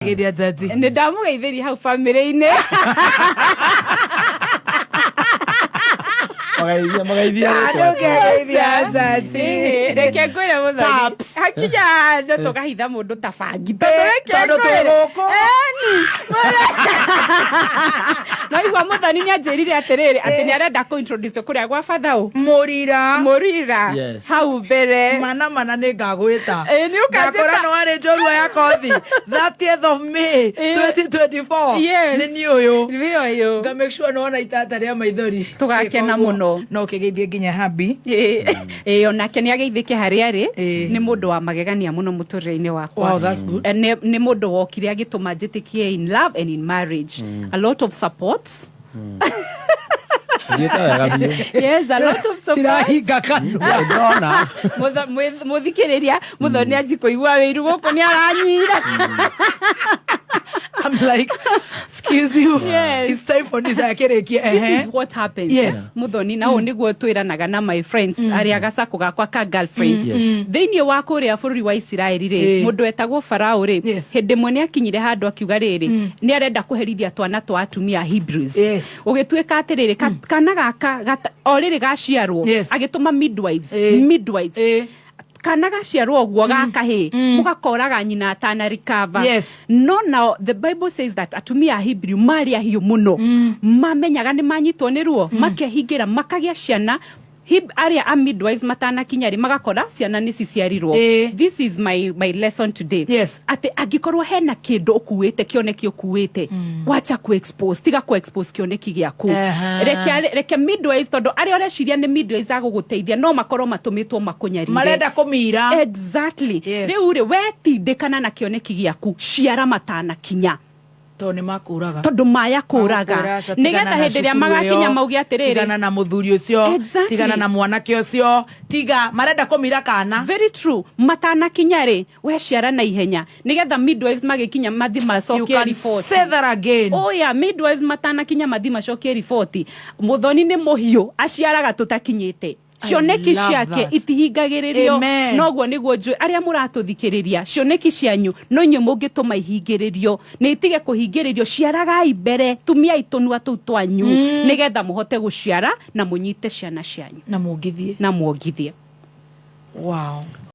Geithia njanji. Nĩ ndamũgeithĩria hau bamĩrĩ-inĩ. Magaithia magaithia. Ndũngegeithia njanji. Ĩĩ, reke ngwĩre mũthoni Paps. hakinya handũ tũkahitha mũndũ ta bangi tondũ reke Tondũ twĩ ngwĩre. gũkũ. Ĩni. Naigua mũthoni nĩ anjĩrire atĩrĩrĩ atĩ nĩ arenda kũ introduce kũrĩa gwa bathaũ. Mũrira. Mũrira. Yes. Hau mbere. Mana mana nĩ ngagwĩta. Ĩĩ, nĩ ũkanjĩta. Ngakora nĩ warĩ njorua ya kothi 30th of May Ĩĩ. 2024. Yes. Nĩ niĩ ũyũ. Nĩ ũyũ. Nga make sure nĩ wona itata rĩa maithori. Tũgakena Koguo, mũno. No ũkĩgeithie nginya habi. Ĩĩ, onake nĩ ageithĩke harĩa arĩ. Ĩĩ. Nĩ mũndũ wa magegania mũno mũtũrĩre-inĩ wakwa. Wow, that's good. Nĩ mũndũ wokire agĩtũma njĩtĩkie in love and in marriage. A lot of support. Thiĩte wega biũ. Yes, a lot of support. Irahinga kanua. Ndĩrona. Mũthikĩrĩria mũthoni anji kũigua wĩiru gũkũ nĩ aranyira. I'm like, excuse you. Yes. It's time for this. Akĩrĩkia. This Ehe. is what happens. Yes. Muthoni na ũũ nĩguo twĩranaga na my friends arĩa gacakũ gakwa ka girlfriends. Yes. Thĩinĩ wa kũrĩa bũrũri wa Isiraeli rĩ, mũndũ wetagwo Farao rĩ, Yes. hĩndĩ ĩmwe nĩ akinyire handũ akiuga rĩrĩ, nĩ arenda kũherithia twana twa atumia Hebrews. Gũgĩtuĩka atĩrĩrĩ, kana gaka o rĩrĩ gaciarwo, agĩtũma midwives, midwives. Kana gaciarwo ũguo gakahĩ mũgakoraga nyina atana recover. No now the Bible says that atumia a Hebrew marĩ ahiũ mũno, mamenyaga nĩ manyitwo nĩ ruo, makehingĩra makagĩa ciana. Arĩa a midwives matanakinya rĩ, magakora ciana nĩ ciciarirwo. This is my lesson today, atĩ angĩkorwo hena kĩndũ ũkuĩte, kĩoneki ũkuĩte, wacha ku expose, tiga ku expose kĩoneki gĩaku. Reke midwives, tondũ arĩa ũreciria nĩ midwives agũgũteithia no makorwo matũmĩtwo makũnyarire. Marenda kũmira. Exactly. Rĩu rĩ, we tindĩkana na kĩoneki gĩaku, ciara matanakinya. Tondũ nĩ makũraga. Tondũ maya kũraga. Magũkwĩra, aca, tigana nĩgetha na hĩndĩ ĩrĩa cukuru magakinya ĩyo, mauge atĩrĩrĩ, tigana na mũthuri ũcio, tigana na mwanake ũcio, tiga marenda kũmira kana. Very true. Matanakinya rĩ, we ciara na ihenya nĩgetha midwives magĩkinya mathi You macokie can report. say that again. Oh yeah, midwives matanakinya mathi macokie riboti. Mũthoni nĩ mũhiũ, aciaraga tũtakinyĩte. Cioneki love ciake that. itihingagĩrĩrio. Amen. Noguo nĩguo njũĩ arĩa mũratũthikĩrĩria, cioneki cianyu no inyuĩ mũngĩtũma ihingĩrĩrio, nĩ itige kũhingĩrĩrio. Ciaragai mbere, tumiai tũnua tũu twanyu nĩgetha mũhote gũciara na mũnyite ciana cianyu. Na muongithie. Na muongithie. Wow.